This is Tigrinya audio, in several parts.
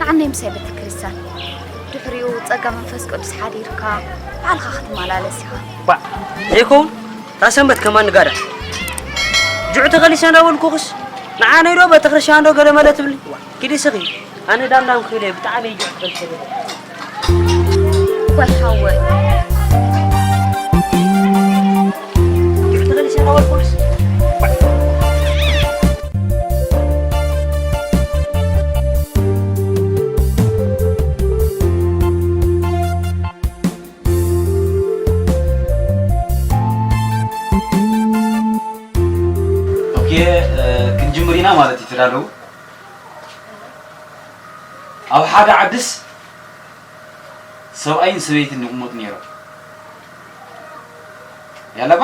ዓነይ ምሳይ ቤተ ክርስቲያን፣ ድሕሪኡ ጸጋ መንፈስ ቅዱስ ሓዲርካ ባዕልኻ ክትመላለስ ኢኻ። ባ ዘይከውን እታ ሰንበት ከማን ንጋዳ ጅዑ ተኸሊሰ እንዳበልኩኽስ ንዓነይ ዶ ቤተ ክርስቲያን ዶ ገለ መለ ትብሊ? ኪዲ ስኺ ኣነ ዳንዳን ክኢለ ብጣዕሚ እዩ ጅዑ ተኸሊሰ። ወይ ሓወይ። ኦኬ፣ እ፣ ክንጅምር ኢና ማለት እዩ። ተዳለዉ። ኣብ ሓደ ዓድስ ሰብኣይን ሰበይትን ይቕመጡ ነይሮም። ያለባ?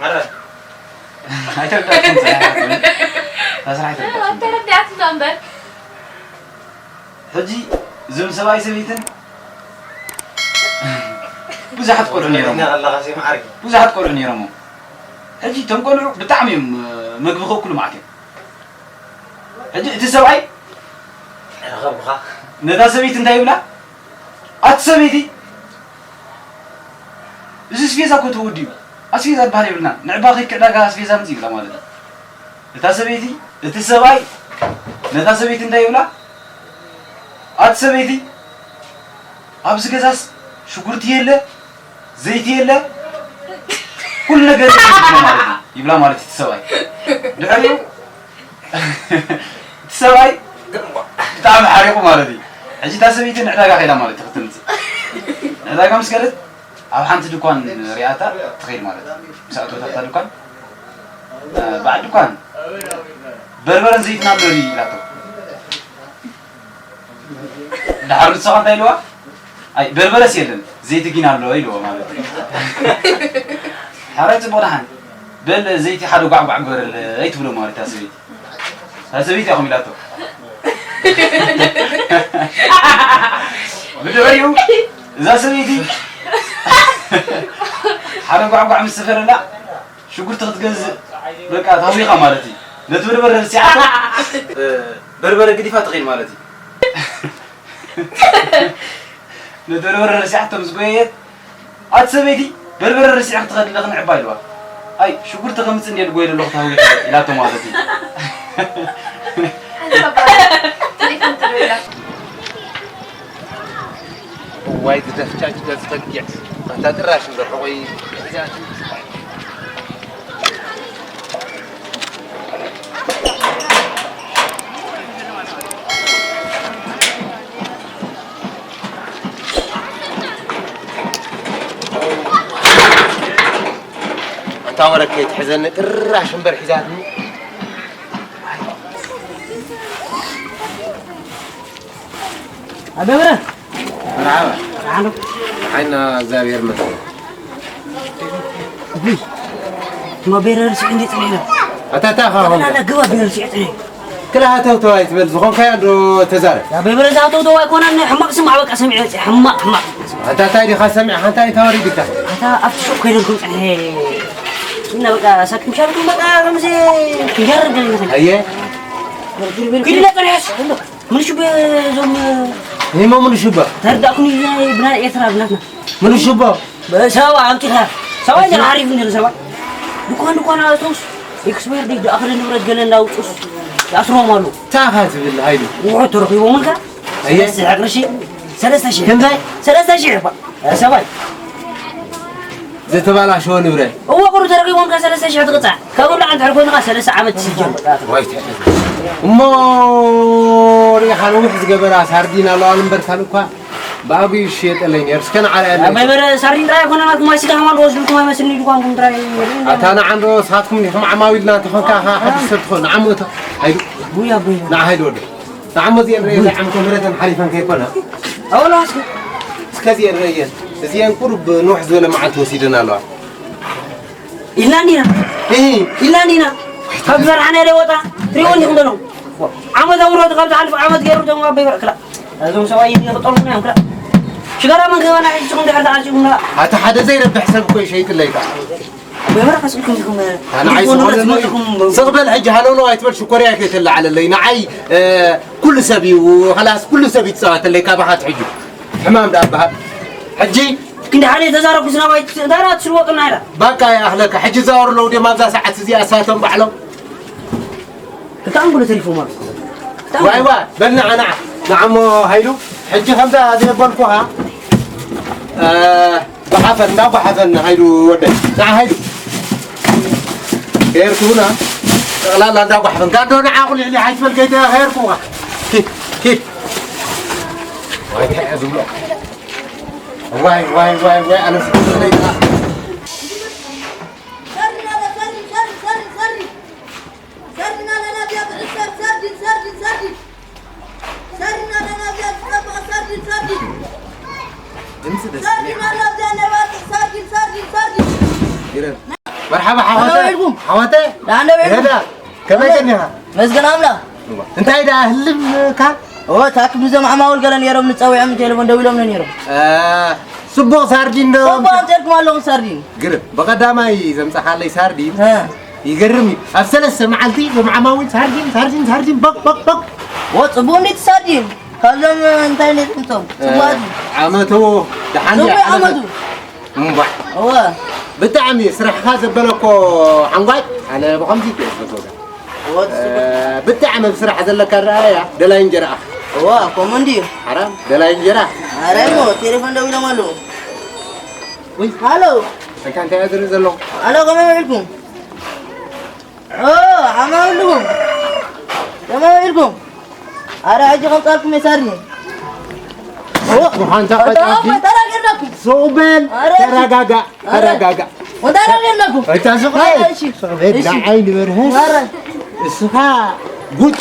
ኣረ። ኣይተረዳእኩን፣ ስራሕ ኣይተረዳእኩን። ተረዳእኩን። ተረዳእኩን እምበር። ሕጂ እዞም ሰብኣይ ሰበይትን ብዙሓት ቆልዑ ነይሮም። ኣለኻ ሲ ማዕረይ። ብዙሓት ቆልዑ ነይሮም። ሕጂ እቶም ቆልዑ ብጣዕሚ እዮም፣ እ፣ መግቢ ከእክሉ መዓት እዮም። ሕጂ እቲ ሰብኣይ ረኸብካ። ነታ ሰበይቲ እንታይ ይብላ? ኣቲ ሰበይቲ፣ እዚ ኣስቤዛ እኮ ተወዲኡ፣ ኣስቤዛ ዝበሃል የብልና፣ ንዕባ ከይድ ዕዳጋ ኣስቤዛ ምጽእ ይብላ ማለት እዩ። እታ ሰበይቲ፣ እቲ ሰብኣይ ነታ ሰበይቲ እንታይ ይብላ? ኣቲ ሰበይቲ፣ ኣብዚ ገዛስ ሽጉርቲ የለ፣ ዘይቲ የለ፣ ኩሉ ነገር የለ ይብላ ማለት እዩ፣ ይብላ ማለት እዩ እቲ ሰብኣይ። ድሕሪኡ እቲ ሰብኣይ ብጣዕሚ ሓሪቑ ማለት እዩ። ሕጂ እታ ሰበይቲ ንዕዳጋ ከይዳ ማለት እዩ ክትምፅእ። ንዕዳጋ ምስ ከደት ኣብ ሓንቲ ድኳን ሪኣታ ትኸይድ ማለት እዩ። ምስ ኣተወት ኣብታ ድኳን፣ እ፣ በዓል ድኳን በርበረን ዘይትን ኣሎ ድዩ ኢላቶ። ድሓር ንስኻ እንታይ ኢልዋ? ኣይ በርበረስ የለን፣ ዘይቲ ግን ኣሎ ኢልዎ ማለት እዩ። ሓራይ ጽቡቕ ደሓን። በል ዘይቲ ሓደ ጓዕጓዕ ግበረለይ ትብሎ ማለት እታ ሰበይቲ። እታ ሰበይቲ ኢኹም ኢላቶ። ብድሕሪኡ እዛ ሰበይቲ ሓደ ጓዕጓዕ ምስ ሰፈረላ ሽጉርቲ ክትገዝእ በቃ ታዊኻ ማለት እዩ። ነቲ በርበረ ረሲዓቶ፣ እ፣ በርበረ ግዲፋ ትኸይድ ማለት እዩ። ነቲ በርበረ ረሲዓቶ ምስ ጎየየት፣ ኣቲ ሰበይቲ በርበረ ረሲዐ ክትኸዲ ኣለኺ ንዕባ ኢልዋ። ኣይ ሽጉርቲ ከምጽእ እንድየ ዝጎየ ዘለኹ ታዊኸ ኢላቶ ማለት እዩ። እዋይ ዝደፍጫጭ ገጽ በጊዕ፣ ኣታ ጥራሽ እንዶ ሕቑይ። ኣንታ ወረ ከይትሕዘኒ ጥራሽ እምበር ሒዛትኒ። ኣበበረ። መርሓባ። ደሓን ዶ? ሓይና እግዚኣብሔር ይመስገን። እይ፣ እማ ቤረ ርሲዕ እንዲ ጽኒዕና። ኣታ፣ ኣታ፣ ኻኹም። ጠቕላላ ግባ ቤረ ርሲዕ ጽኒዕ። ክላ ሃተውተው ኣይትበል፣ ዝኾንካዮ ዶ ተዛረብ። ያ ቤበረ ዝሃተውተው ኣይኮነን፣ ሕማቕ ስማዕ በቃ ሰሚዐ፣ ሕማቕ፣ ሕማቕ። ኣታ፣ እንታይ ዲኻ ሰሚዕካ፣ እንታይ ተወሪዱካ? ኣታ፣ ኣብቲ ሹቕ ከይደልኩም ጽንሐ። እና በቃ ሳቅ ምሻልኩም በቃ ከምዚ ክንገርር ገለ ይመስል። ኣየ። ኪድና ጽንሐስ። ምንሽበ እዞም እሞ ምንሽበ? ተረዳእኩኒ፣ ብናይ ኤርትራ ብናትና። ምንሽበ? ሰባ ኣምጺኻ። ሰባ እዚ እንጀራ ሓሪፍ እንጀራ ሰባ። ድኳን ድኳን ኣእቶስ ኤክስፓየር ዴት ዝኣኸለ ንብረት ገለ እንዳውጡስ ይኣስርዎም ኣለዉ። ታኻ ትብል ሃይሉ። ውሑድ ተረኺቦምልካ? ኣየ። ሰለስተ ሺሕ ቅርሺ። ሰለስተ ሺሕ። ክንደይ? ሰለስተ ሺሕ እባ። ሰባይ። ዝተባላሸወ ንብረት። እወ፣ ቁሩብ ተረኺቦም ከ ሰለስተ ሺሕ ትቕጻዕ። ካብ ብላዕ እንድሕር ኮይንኻ ሰለስተ ዓመት ትስጀን። ዋይ፣ ትሕት። እሞ ሪኢኻ ነዊሕ ዝገበራ ሳርዲን ኣለዋ እምበር ካልእ እኳ ብኣግኡ ይሽየጠለይ ነይሩ። እስከ ንዓርኣያ ኣለይ። ኣባይ በረ ሳርዲን ጥራይ ኣይኮነን፣ ኣቱም ዋይ ስጋ ከማን ወስድኩም ኣይመስልኒ ድኳንኩም ጥራይ። ኣታ ንዓ እንዶ ንስኻትኩም ዲኹም ዓማዊልና እንተኾንካ፣ ሓድሽ ሰብ ትኾን። ንዓ እሞ እቶ፣ ሃይዱ። ውይ ኣቦይ በረ። ንዓ ሃይዱ ወደ። ንዓ እሞ እዚአን ርእየን ዓመተ ምህረተን ሓሊፈን ከይኮና። ኣወላ እስከ። እስከ እዚአን ርእየን። እዚአን ቁሩብ ንውሕ ዝበለ መዓልቲ ወሲደን ኣለዋ። ኢልና እንዲና። እህ። ኢልና እንዲና። ካብ ዝፈርሓናዮ ዘይወጣ ትሪእዎ እንዲኹም ዘለኹም። ዓመት ኣምሮ ካብ ዝሓልፍ ዓመት ገይሩ እቶም ኣቦይ በረ ክላ። እዞም ሰብኣይ ይቕጠሉና እዮም ክላ። ሽጋራ መን ክህበና ሕጂ ንስኹም ድሕር ተዓርሲኹምና። ኣታ ሓደ ዘይረብሕ ሰብ እኮ ይሸይጥለይ ከዓ። መጀመርያ ቀስ ኢልኩም ኢኹም፣ ኣነ ዓይሱ ንጎኖ ዝኾነ ዝመፅኹም ስቕ በል ሕጂ፣ ሃለውለው ኣይትበል፣ ሽኮርያ ከይተለዓለለይ። ንዓይ፣ እ፣ ኩሉ ሰብ እዩ፣ ኸላስ ኩሉ ሰብ ይፃወተለይ ካባኻ ትሕጁ። ሕማም ደኣ በሃል። ሕጂ ክንዲ ሓደ ተዛረብኩ ዝናባይ፣ እንታይ ደኣ ትስልወቅና ኢላ። ባቃ ይኣኽለካ። ሕጂ ዛወር ኣለዉ ድዮም ኣብዛ ሰዓት እዚኣ እሳቶም ባዕሎም? ክልተ ኣንጎሎ ተሪፎም ኣሎ። ክልተ ኣንጎሎ። ዋይ ዋ፣ በል ንዓ፣ ንዓ። ንዓ እሞ ሃይሉ፣ ሕጂ ከምዛ ዘየበልኩኻ፣ እ፣ ጓሓፈን፣ እንዳ ጓሓፈን ሃይሉ ወደይ። ንዓ ሃይሉ። ከየርኩና፣ ጠቕላላ እንዳ ጓሓፈን። ጋዶ ንዓ ቁልዕሊ፣ ሓይትበል ከይተ-፣ ከየርኩኻ። ኪድ፣ ኪድ። ዋይ፣ እንታይ እየ ዝብሎ? ዋይ፣ ዋይ፣ ዋይ፣ ዋይ፣ ኣነ ዝብሎ ለይታ። ሰሪ ናለ፣ ሰሪ፣ ሰሪ፣ ሰሪ፣ ሰሪ። ሰሪ ናለ ናብያ ብዕሰብ፣ ሰርዲን፣ ሰርዲን፣ ሰርዲን። ሰሪ ናለ ናብያ ዝጠበቐ፣ ሰርዲን፣ ሰርዲን። ድምፂ ደስ ሰሪ ይብል። ናለ ናብያ ናይ ባርዕ፣ ሰርዲን፣ ሰርዲን፣ ሰርዲን። ይረን። መርሓባ ሓወተ። ሰላም ዓለይኩም። ሓወተ። ደሓን ዶ ይሄዳ። ከመይ ከኒኻ? መስገን ኣምላኽ። እንታይ ደኣ ህልም እካ? ኦ፣ ታክብ ንዞም ዓማውል ገለ ነይሮም፣ ንጸዊዖም ቴሌፎን ደዊሎም ነይሮም። እ፣ ጽቡቕ ሳርዲን ዶ? ጽቡቕ ኣምጺእልኩም ኣለኹ ሳርዲን። ግርም፣ ብቐዳማይ ዘምጻኻለይ ሳርዲን እ። ይገርም እዩ። ኣብ ሰለስተ መዓልቲ እዞም ዓማዊል ሳርዲን፣ ሳርዲን፣ ሳርዲን፣ በቅ፣ በቅ፣ በቅ። ኦ፣ ጽቡቕ እንዴት ሳርዲን? ካብዞም እንታይ ነይሮም ጾም? እ፣ ጽቡቓት። ዓመቱ ደሓን ጽቡቕ ድያ? ዓመቱ። ዓመቱ። እምቧዕ። እወ። ብጣዕሚ ስራሕኻ ዘበለኮ ሓንጓይ፣ ኣነ ብኸምዚ እየ ዝፈትወካ። እወ፣ እ፣ ብጣዕሚ ኣብ ስራሕ ዘለካ ኣረኣእያ ደላይ እንጀራ ኢኻ። እወ፣ ከምኡ እንድዩ። ሓራም፣ ደላይ እንጀራ። ኣረ እሞ፣ ቴሌፎን ደዊሎም ኣለዉ። ውይ። ሃሎ። እንታይ፣ እንታይ እየ ዝርኢ ዘለኹ? ሃሎ፣ ከመይ ውዒልኩም? ኦ፣ ሓማውልኩም። ከመይ ውዒልኩም? ኣረ፣ ሕጂ ከምጻልኩም እየ ሳርኒ። ኦ፣ ምዃንታ ኦ፣ ቀጻልኩ። ተራጊርናኩም። ሱቕ በል፣ ኣረ፣ ተረጋጋእ፣ ኣረ፣ ተረጋጋእ። ወንታ ተራጊርናኩም። እታ ሱቕ ኣረ፣ በል፣ እሺ፣ ሱቕ በል፣ እሺ። ንዓይ ንበርሀስ። ኣረ። እስኻ ጉጭ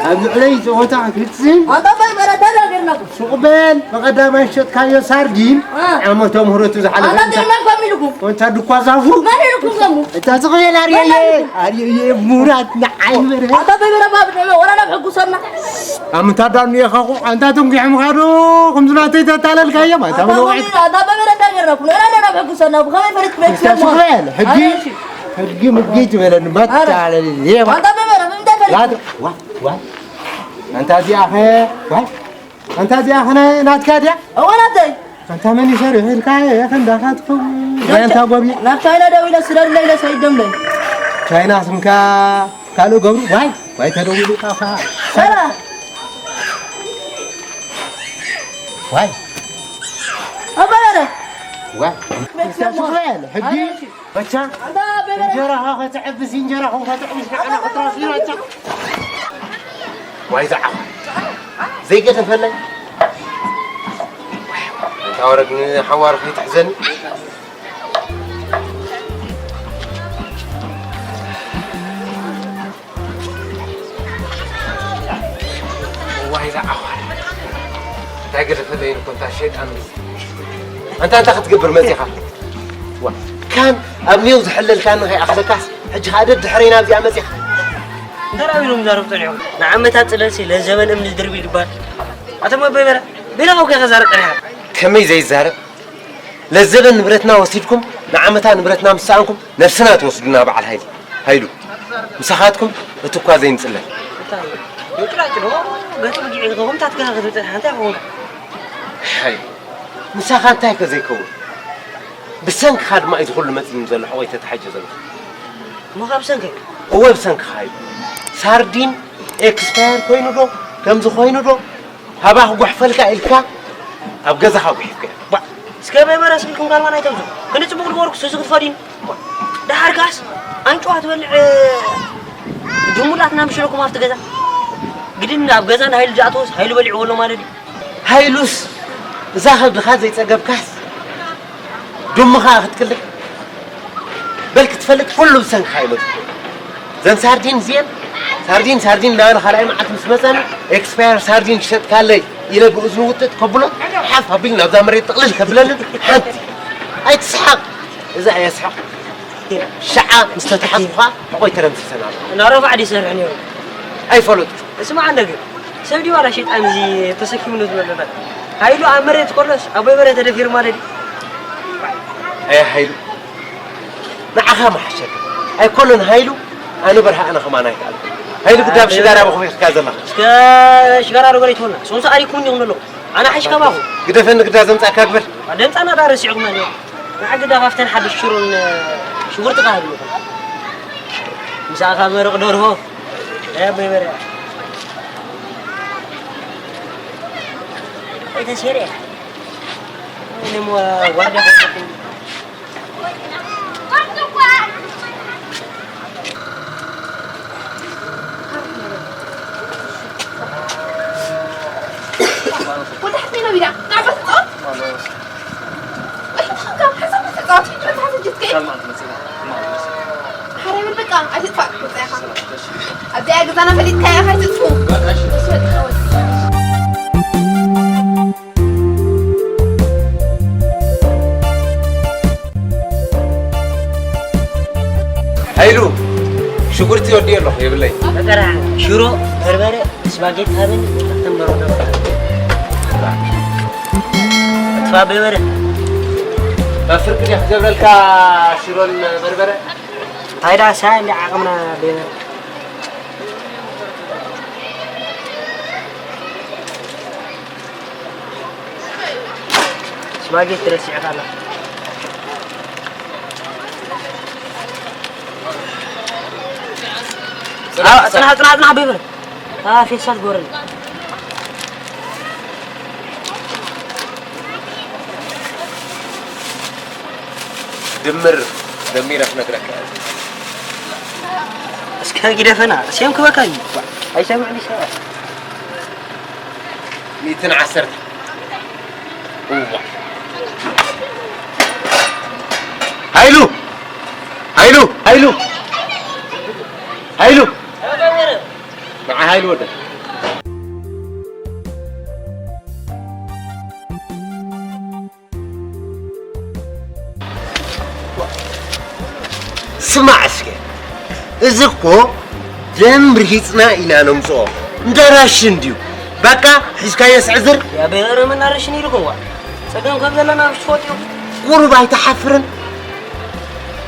ኣብ ልዕለይ ጸወታ ክትፍጽም። ኣንታ በል፣ በረ፣ ተራጊርናኩም። ሱቕ በል፣ ብቐዳማይ ዝሸጥካዮ ሳርዲን እ። ዓመተ ምህረቱ ዝሓለፈ ኣንታ እንታይ? ጥዕና እኳ ኢልኩም። ወንታ ድኳ ዛፉ። መን ኢልኩም ዘሙ? እታ ዝቕየል ኣርእየ፣ መን ኢልኩም? ኣርእየ፣ ሙራት ንዓይ በረ። ኣንታ በይበረ ባብ፣ ወላ ናብ ሕጉ ሰና። ኣምንታ ዳኑ የኻኹ፣ ኣንታ ትንጒሖም ኻዶ፣ ከምዚ ናተይ ተታለልካዮም፣ ኣንታ ኣንታ በይበረ። በይበረ፣ ኣንታ በይበረ እንታይ ገረኩም? ወላ ናብ ሕጉ ሰና፣ ብኸመይ ፈሪት ቤት እታ ሰማ? ስኽበል፣ ሕጊ፣ ኣረ፣ እሺ። ሕጊ ምጊ ትበለኒ፣ ኣረ። መታለል፣ ሌባ። ኣንታ በይበረ፣ ብምንታይ ፈሪት? ላድ-፣ ዋ፣ ዋ። ኣንታ እዚኣ ኸ፣ ዋ። ኣንታ እዚኣ ኸ ናይ ናትካ ድያ? እወ ናተይ። ኣንታ መን ይሰርሕ ኢልካ ኢኻ እንዳኻትኩም? ደም ኣንታ ቻ-፣ ጎብየ። ናብ ቻይና ደዊለ ስደድለይ ኢለ ሰይድ ደምለይ። ቻይና ስምካ ካልእ ገብሩ? ዋይ፣ ዋይ ተደዊሉ ኢኻ። ሰላ። ዋይ። ኣበበረ። ዋይ። ቤት ሰማ። ሕጂ በቻ ኣንታ በበረ። እንጀራኻ ከተዕብስ፣ እንጀራኹም ከተዕብስ፣ ንዓና ክትረኽቢ በቻ። ዋይ ዝዓኻ። ዘይገደፈለይ። ዋይ፣ እታ ወረግ ንሓዋሩ ከይትሕዘኒ። ዋይ፣ እዛ ዓዃር። እንታይ ገደፈለይን እኮ፣ እንታ ሸይጣን። ኣንታ እንታይ ክትገብር መጺኻ? ዋ፣ ካን ኣብ ኔው ዝሕለልካኒ ከይኣኽለካስ፣ ሕጂ ኸኣ ደድሕረይ ናብዚኣ መጺኻ። እንታይ ደኣ ኢሎም ይዛረቡ ጸኒሖም? ንዓመታት ጽለልሲ ለዘበን እምኒ ድርቢ ይባል። ኣቶም ኣቦይ በረ፣ ቤላ ኸው ከዛረብ ጸኒሖም። ከመይ ዘይዛረብ? ለዘበን ንብረትና ወሲድኩም፣ ንዓመታ ንብረትና ምስ ሰኣንኩም፣ ነብስና ትወስዱና በዓል ሃይሉ። ሃይሉ፣ ምሳኻትኩም እቲ እኳ ዘይንጽለል። እንታይ? ይቅራጭ ዶ? ገጽ ብጊዕ ዝኸውን ታት ገዛ ክትብል ሓንቲ ኣይኸውን። ሃይ፣ ምሳኻ እንታይ ከ ዘይከውን? ብሰንክኻ ድማ እዩ ዝኹሉ መጺኡኒ ዘሎ፣ ሕቆይ ተታሓጀ ዘሎ። እሞ ካብ ሰንከይ? እወ፣ ብሰንክኻ እዩ። ሳርዲን ኤክስፓየር ኮይኑ ዶ? ከምዚ ኮይኑ ዶ? ሃባ ክጓሕፈልካ ኢልካ ኣብ ገዛኻ ጉሒፍካዮ። ባ፣ እስከ በይበረ ስልክም ጋልማን ኣይተብዙ። ክንዲ ጽቡቕ ዝገበርኩ ሱዚ ክትፈድዩኒ። ባ፣ ደሓር ከኣስ ኣንጭዋ ትበልዕ ድሙላትና ምሽለኩም ኣብቲ ገዛ። ግድን ኣብ ገዛ ንሃይሉ ዝኣተወስ ሃይሉ በሊዕዎ ኣሎ ማለት እዩ። ሃይሉስ እዛ ከብድኻ ዘይጸገብካስ ድሙ ኸኣ ክትክልእ። በል ክትፈልጥ ኩሉ ብሰንክኻ እዩ መጺኡ። ዘን ሳርዲን እዚኤን፣ ሳርዲን፣ ሳርዲን እንዳበለ ካልኣይ መዓልቲ ምስ መጸኒ፣ ኤክስፓየር ሳርዲን ትሸጥካለይ ኢለ ብእዝኑ ውጥጥ ከብሎ፣ ሓፍ ኣቢሉ ናብዛ መሬት ጥቕልል ከብለኒ፣ ሓንቲ ኣይትስሓቕ። እዛ እየ ስሓቕ። ሸዓ ምስ ተታሓዝኩኻ፣ ሕቖይ ተረምሲሰን ኣሎ። እናረፋዕ ድዩ ይሰርሕ ነይሩ? ኣይፈለጥኩ። እስማዕ እንደ ግን፣ ሰብ ድዩ ዋላ ሸይጣን እዚ ተሰኪሙ ነው ዝበለና? ሃይሉ ኣብ መሬት ከሎስ፣ ኣቦይ በረ ተደፊሩ ማለት እዩ። ኣየ ሃይሉ። ንዓኻ መሓሸካ ኣይኮነን ሃይሉ፣ ኣነ በርሃ ኣነ ከማን ኣይከኣልኩ። ሃይሉ ግዳብ ሽጋራ በኹ ኢልካ ዘለኻ። እስከ ሽጋራ ዶ ገለ ይትበልና? ሶምሳ ኣሪኩ እንዲኹም ዘለኹ። ኣነ ሓሽካ ባኹ። ግደፈኒ ግዳ ዘምጻእካ ግበር። ደምጻና ዳ ረሲዕኩም ኣለኹ። ንዓ ግዳ ካብተን ሓድሽ ሽሮን ሽጉርቲ ካህሉ። ምሳኻ መረቕ ደርሆ። ያ በይበርያ። ኣይተሸርያ። እኔም ወርደ ሓራይ በል በቃ ኣይትጥፋእ። ኣብዚኣ ገዛና ፈሊጥካያ ኢኻ ኣይትጥፉ። ሃይሉ ሽጉርቲ ወዲኦ ኣለኹ የብለይ። በቀራ ሽሮ በርበረ ስፓጌቲ ሃበኒ። ካብተን በረዶ እትፋ በርበረ በፍርቂ ድየ ክገብረልካ ሽሮን በርበረ። ታይዳ ሳ እንዲ ዓቕምና በርበረ ስፓጌቲ ረሲዕካ ኣለኻ። ጽናሕ ጽናሕ ጽናሕ ቤበረ ፌስታል ጎረኒ ድምር ደሚረ ክነግረካ እየ። እስከ ግደፈና ሴም ክበካ እዩ ኣይሰምዕን ይሰምዕ ሚእትን ዓሰርተ እዋ ሃይሉ ሃይሉ ሃይሉ ሃይሉ ንዓ ሃይሉ ወደ ስማዕ እስከ፣ እዚ እኮ ደም ርሂጽና ኢና ነምጽኦ። እንዳ ራሽን ድዩ? በቃ ሒዝካዮ ስዕዝር። ያበ ኧረ መናረሽን ኢልኩም ዋ። ጸገም ከም ዘለና ብሽ ትፈልጡ። ቁሩብ ኣይትሓፍርን?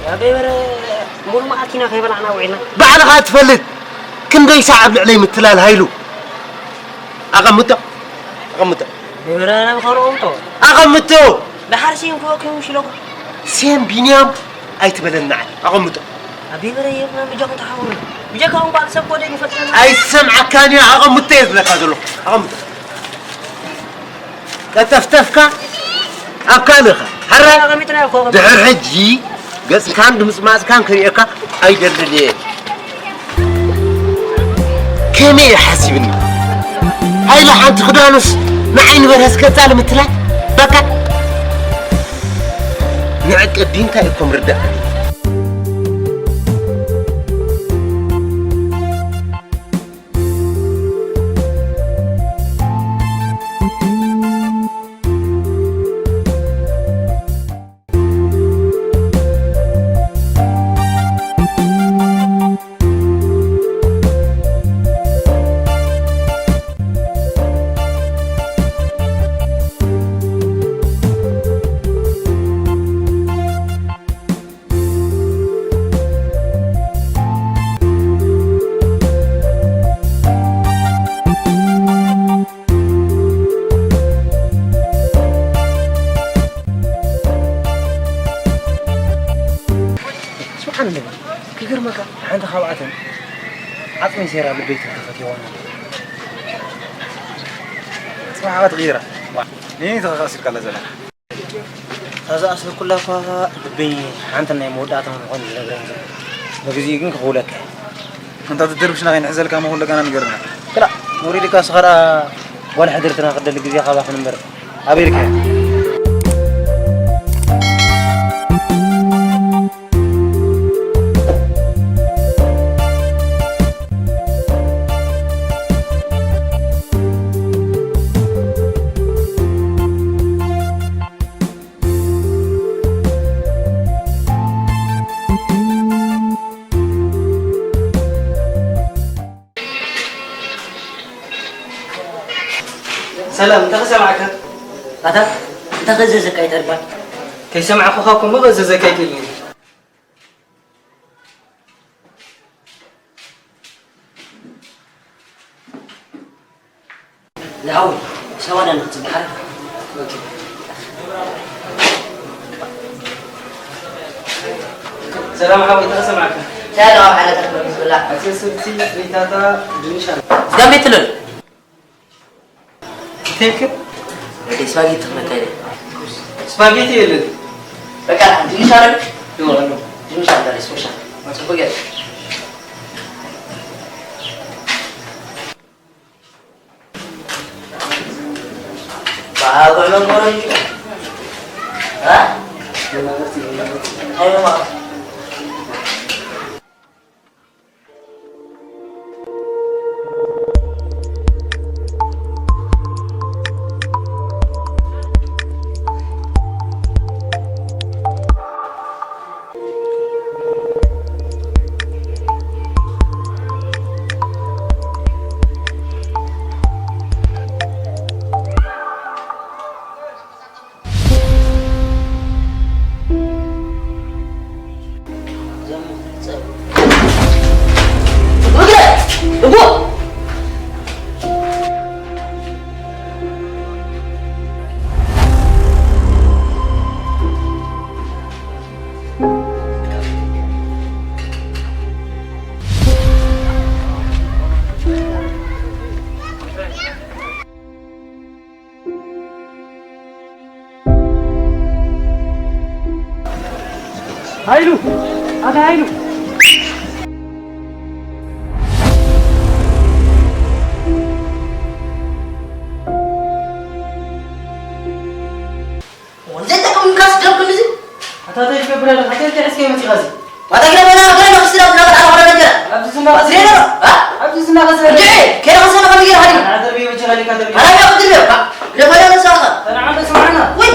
ያበ ኧረ ሙሉ መዓልቲ ኢና ከይበላዕና ውዒልና። ባዕልኻ ትፈልጥ። ክንደይ ሳዕ ኣብ ልዕለይ ምትላል ሃይሉ። ኣቐምጦ ኣቐምጦ። ብብረና ብኸርኦም ቶ። ኣቐምጦ። ደሓር ሴም ክወ ከይምሽለኩ። ሴም ቢንያም ኣይትበለና ዓል ኣቐምጦ። ኣቢ በረ የብና ብጃኹም ተሓውሩ። ብጀካኹም በዓል ሰብ ኮደ ይፈልጠና። ኣይሰምዓካን እየ ኣቐምጦ እየ ዝብለካ ዘለኹ ኣቐምጦ። ቀጠፍጠፍካ ኣብ ካልእኻ ሓራይ ድሕር ሕጂ ገጽካን ድምጽማጽካን ክርእየካ ኣይደልን እየ። ከመይ እየ ሓሲብኒ? ሃይለ ሓንቲ ክዳኑስ ንዓይ ንበርሀስ ገጻ ንምትላይ በቃ ንዕቀ ዲንካ እኮ ምርዳእ ስብሓን ክገርመካ ሓንቲ ካብኣተን ዓፅሚ ሴራ ልበይ ተፈትየዋና ፅባሕ ዓወት ቂራ ንይኒ ተኸኻሲልካ ኣላ ዘላ እታ ዝኣሰርኩላ እኳ ልበይ ሓንቲ ናይ መወዳእታ ምዃኑ ዝነግረኒ ዘሎ። ንግዚኡ ግን ክኽውለካ እየ። እንታ ትድርብሽና ከይንሕዘልካ እሞ ኩሉ ጋና ንገርና። ክላእ ወሪድካ ንስኻ ደኣ ጓል ሕድርትና ክትደሊ ግዜ ካባኽን እምበር ኣበይ ርኪብካ? ሰላም እንታይ ክሰምዓካ? ኣታ እንታይ ከዘዘካ ይጠርባል? ከይሰማዕኩኻ እኮ እሞ ከዘዘካ ይክእል እዩ። ሓወይ፣ ሰማንያ ንክትብል ሓረ። ሰላም ሓወይ፣ እንታይ ተሰማዕካ? ሰላም፣ ኣብ ሓዳር ክትመልስ ብላ። ኣቲ ስብቲ፣ ፍሪታታ፣ ድንሽ ኣሎ። ስጋቤት ኣሎ። እንታይ ይብል? ወዲ ስፓጌቲ ክመታ ኢለ። ስፓጌቲ የለን። በቃ፣ ድንሽ ኣሎ። ይኸው ኣሎ። ድንሽ ኣሎ፣ ስፔሻል። ጽቡቅ ገይሩ። ባባ መኮረኒ። አ? አይማ። ሃይሉ! ኣታ ሃይሉ! ዘይጠቅም ምንካስ ደብር እዚ። ኣታ እንታይ ትገብር ኣለኻ? እንታይ እንታይ ሒዝካ መፂኻ እዚ? ኣታ ግዳ በላ፣ ገለ ንኽስላ ዝነበረ ኣላ ወላ ነገር። ኣብዚ ዝና ኣዝሬ ነው። አ? ኣብዚ ዝና ኸሰ እንዴ፣ ከለ ኸሰ ነው ከሚገር ሃዲ። ኣታ ደርቢ ወጀኻ ሊካ ደርቢ። ኣላ ያ ቅድም ያ። ግዳ በላ ነው ሳኻ። ተናዓም ስማዕና። ወይ።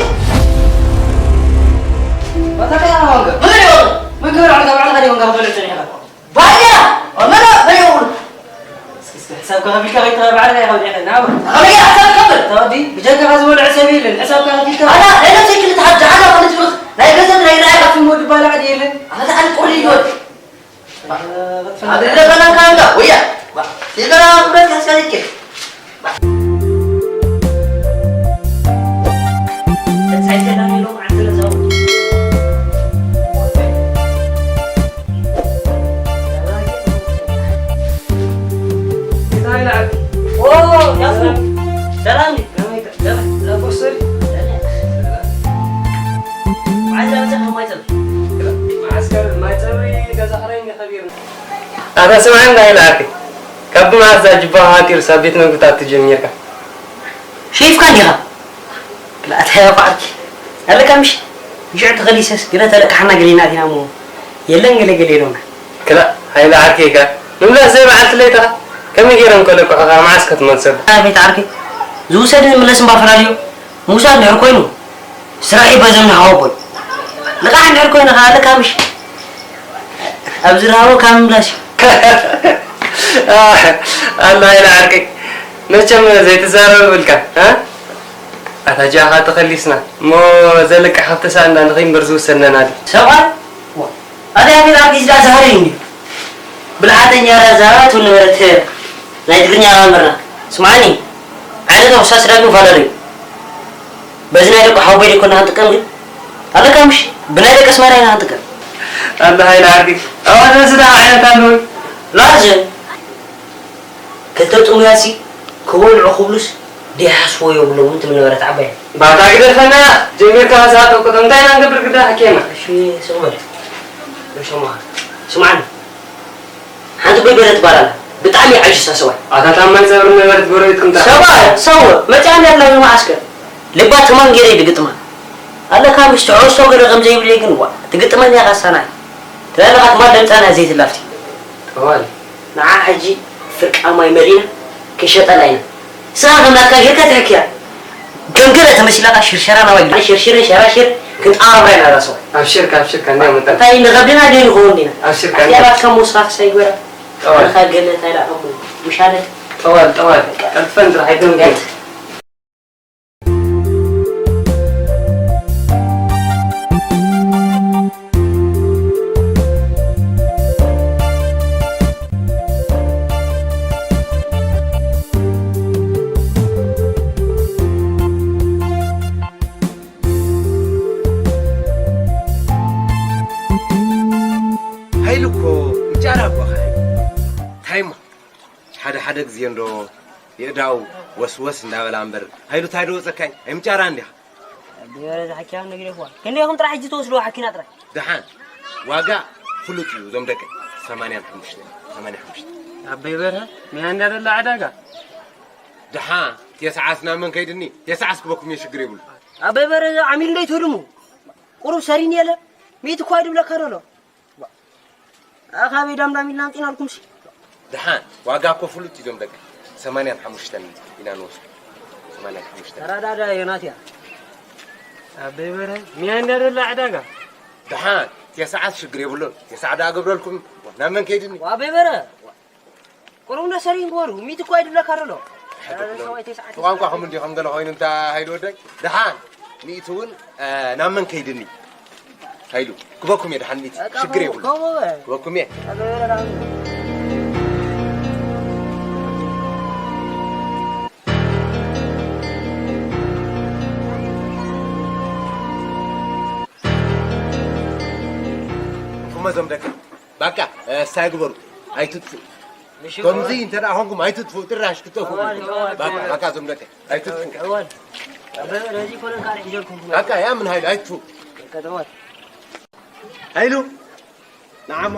ኣታ ከያ ነው ወንገ። ምን ነው? ምን ገር ኣላ ባዕላ ኸዲ ወንገ ኸበለ ጸኒኻ። ባያ! ኣመና በየው! እስኪ፣ እስኪ፣ ሕሳብካ ከፊልካ ከይትረአ ባዕልኻ ኢኻ ወዲቕካ፣ ናብራ። ከመይ ኢኻ ሕሳብ ትከፍል? ተወዲ፣ ብጀካኻ ዝበልዖ ሰብ የለን፣ ሕሳብካ ከፊልካ። ኣታ፣ ናይ ነብሰይ ክልተ ሓንቲ ደሓን ኮነት ትብልኽ፣ ናይ ገንዘብ ናይ ራእይ። ኣቲ ሞድ ባላዕ ድየለን? ኣታ፣ ኣነ ቁሪ ይወድ። ኣድርገ በላንካ እንዳ፣ ወያ። ባ፣ ሲጋራ ብረት ያስካሊክ። ኣታ ስምዓኒ፣ እንታይ ኢለ ዓርከይ? ካብ መዓስ እዛ ጅባኻ ሃጢሩስ ኣብ ቤት መግቢ ትኣቱ ጀሚርካ? ሸይፍካ እንዲኻ? ክልኣት ሃያ እኮ ዓርኪ። ኣለካ ምሽ? ንሽዑ ተኸሊሰስ፣ ግረ ተለቃሕና ገሊና ኣቲና እሞ፣ የለን ገለ ገለ ኢሎና። ክላእ፣ ሃይለ ዓርከይ ከ፣ ንብላ ዘይ በዓልቲ ለይትኻ፣ ከመይ ገይሮም ከለቅሑኻ፣ መዓስ ከ ትመልሰሉ? ኣቤት ዓርከይ፣ ዝውሰድን ዝምለስን እምባ ፈላልዮ። ምውሳድ እንድሕር ኮይኑ፣ ስራሕ እዩ በዘም ንሓወቦ እዩ። ልቓሕ እንድሕር ኮይኑ ኸዓ ልካ ምሽ? ኣብ ዝረሃቦ ካብ ምምላስ እዩ። ኣላ ኢላ ዓርከይ፣ መቸም ዘይትዛረብ ብልካ፣ እ? ኣታ ጃኻ ተኸሊስና፣ እሞ ዘልቅሕ ካብ ተሳእንና ንኸይምበር ዝውሰድና ናዲ። ሰብኣይ? ዋ፣ ኣታ ያፌት ዓርከይ ዝዳ ዝሃረ እዩ እንድዩ። ብልሓተኛ ራዛ ትብል ነበረት ናይ ትግርኛ መምህርና። ስምዓኒ፣ ዓይነታ ውሳስ ዳግም ፋለለዩ። በዚ ናይ ደቂ ሓወቦይ ደይኮና ክንጥቀም ግን? ኣለካ ምሽ? ብናይ ደቂ ኣስመራ ኢና ክንጥቀም። ኣላ ሃይለ ዓርከይ፣ ኣዋዘ ዝዳ ዓይነት ኣለዉ። ላዘ፣ ክልተ ጥሙያትሲ ክበልዑ ክብሉስ ደይሓስቦ የብሎምን ትብል ነበረት ዓባይ። ባታ ግደፈና፣ ጀሚርካ ዝሃጠው ቅጥም እንታይ ኢና ንገብር ግዳ ሓኪየና። እሺ፣ ስቕ በል። ንሰማኻ። ስምዓኒ። ሓንቲ ጎይ በለት ባል ኣላ። ብጣዕሚ ዓጅሳ ሰብኣይ። ኣታ ታማኝ ጸብሪ ነበረት ጎረቤትኩም ታ። ሰብኣይ፣ ሰው፣ መጺኣ እንድያ ኣላ ዞማ ዓስከር። ልባ ተማን ገይረ ይድግጥማ። ኣለካ ምሽ ትዕወስቶ ገለ ከም ዘይብለይ ግን ዋ፣ ትግጥመኒ እያ ካሳናይ። ትላለኻ ትማል ለምጻና ዘይትላፍቲ። ጠዋል። ንዓ ሕጂ ፍርቃ ማይ መሊእና ክንሸጠላ ኢና። ንስኻ ከም ናትካ ጌርካ ትሕክያ። ከም ገለ ተመሲላካ ሽርሸራ ናባይ ግዳ ሽርሽርን ሸራሽር ክንጠባብራ ኢና ራስዋ። ኣብሽርካ፣ ኣብሽርካ፣ እንዳ መጣ። እንታይ ንኸብድና ደይ ንኸውን ዲና? ኣብሽርካ፣ ኣቲ እንዳ ኣባትካ ሞስኻ ክሳይ ጎራ። ጠዋል። ኣኻ ገለ እንታይ ደኣ እሞ ምሻለት። ጠዋል፣ ጠዋል። ቀልጥፈን ጥራሕ ኣይትንገር። ግዜ እንዶ የእዳው ወስወስ እንዳበላ እምበር፣ ሃይሉ ታይ ዶ ወፀካይ? ኣይምጫራ እንዲኻ። ኣቦይ በረ፣ እዛ ሓኪያ ነጊረኳ። ክንደይኹም ጥራሕ ሕጂ ትወስድዋ ሓኪና ጥራሕ? ደሓን፣ ዋጋ ፍሉጥ እዩ እዞም ደቀይ። ሰማንያን ሓሙሽተን፣ ሰማንያን ሓሙሽተን። ኣቦይ በረ፣ ሚያ እንዳደላ ዕዳጋ። ደሓን፣ ቴስዓስ ናብ መን ከይድኒ? ቴስዓስ ክበኩም እየ፣ ሽግር የብሉ። ኣቦይ በረ፣ ዓሚል እንዶ ይትህድሙ። ቁሩብ ሰሪን የለ፣ ሚእቲ እኳ ይድብለካ ደሎ። ኣኻበይ ዳምዳም ኢልና ኣምፂናልኩም ሲ። ደሓን፣ ዋጋ እኮ ፍሉጥ እዩ እዞም ደቀይ። ሰማንያን ሓሙሽተን ኢና ንወስዱ። ሰማንያን ሓሙሽተን። ተራዳዳ ዮናትያ። ኣቦይ በረ፣ ሚያ እንዳደላ ዕዳጋ። ደሓን፣ ቴስዓስ ሽግር የብሉን። ቴስዓ ደኣ ገብረልኩም። ናብ መን ከይድኒ? ኣቦይ በረ፣ ቁሩብ እንዶ ሰሪን ግበሩ። ሚእቲ እኳ ይድብለካ ደሎ። ሓደ ቁሩብ። ሰብኣይ ቴስዓ ቋንቋ ከም እንዲኹም ገለ ኮይኑ እንታ ሃይሉ ወደይ። ደሓን፣ ሚእቲ እውን፣ እ፣ ናብ መን ከይድኒ? ሃይሉ፣ ክበኩም እየ ደሓን ሚእቲ። ሽግር የብሉ። ክበኩም እየ። ኣቦይ በረ፣ እኩመ እዞም ደቂ ባቃ፣ እ፣ ሳይ ግበሩ። ኣይትጥፉ። እሺ፣ ከምዚ እዋን። እንተ ደኣ ኾንኩም ኣይትጥፉ፣ ጥራሽ ክትጠፉ። እዋን፣ እዋን። ባቃ፣ ባቃ እዞም ደቂ ኣይትጥፉ። እዋን። ኣቦይ በረ፣ እዚ ኮነ ካልእ ሒዘልኩም። ባቃ፣ ያ ምን ሃይሉ ኣይትጥፉ። በቃ፣ እዋን። ሃይሉ፣ ንዓሞ።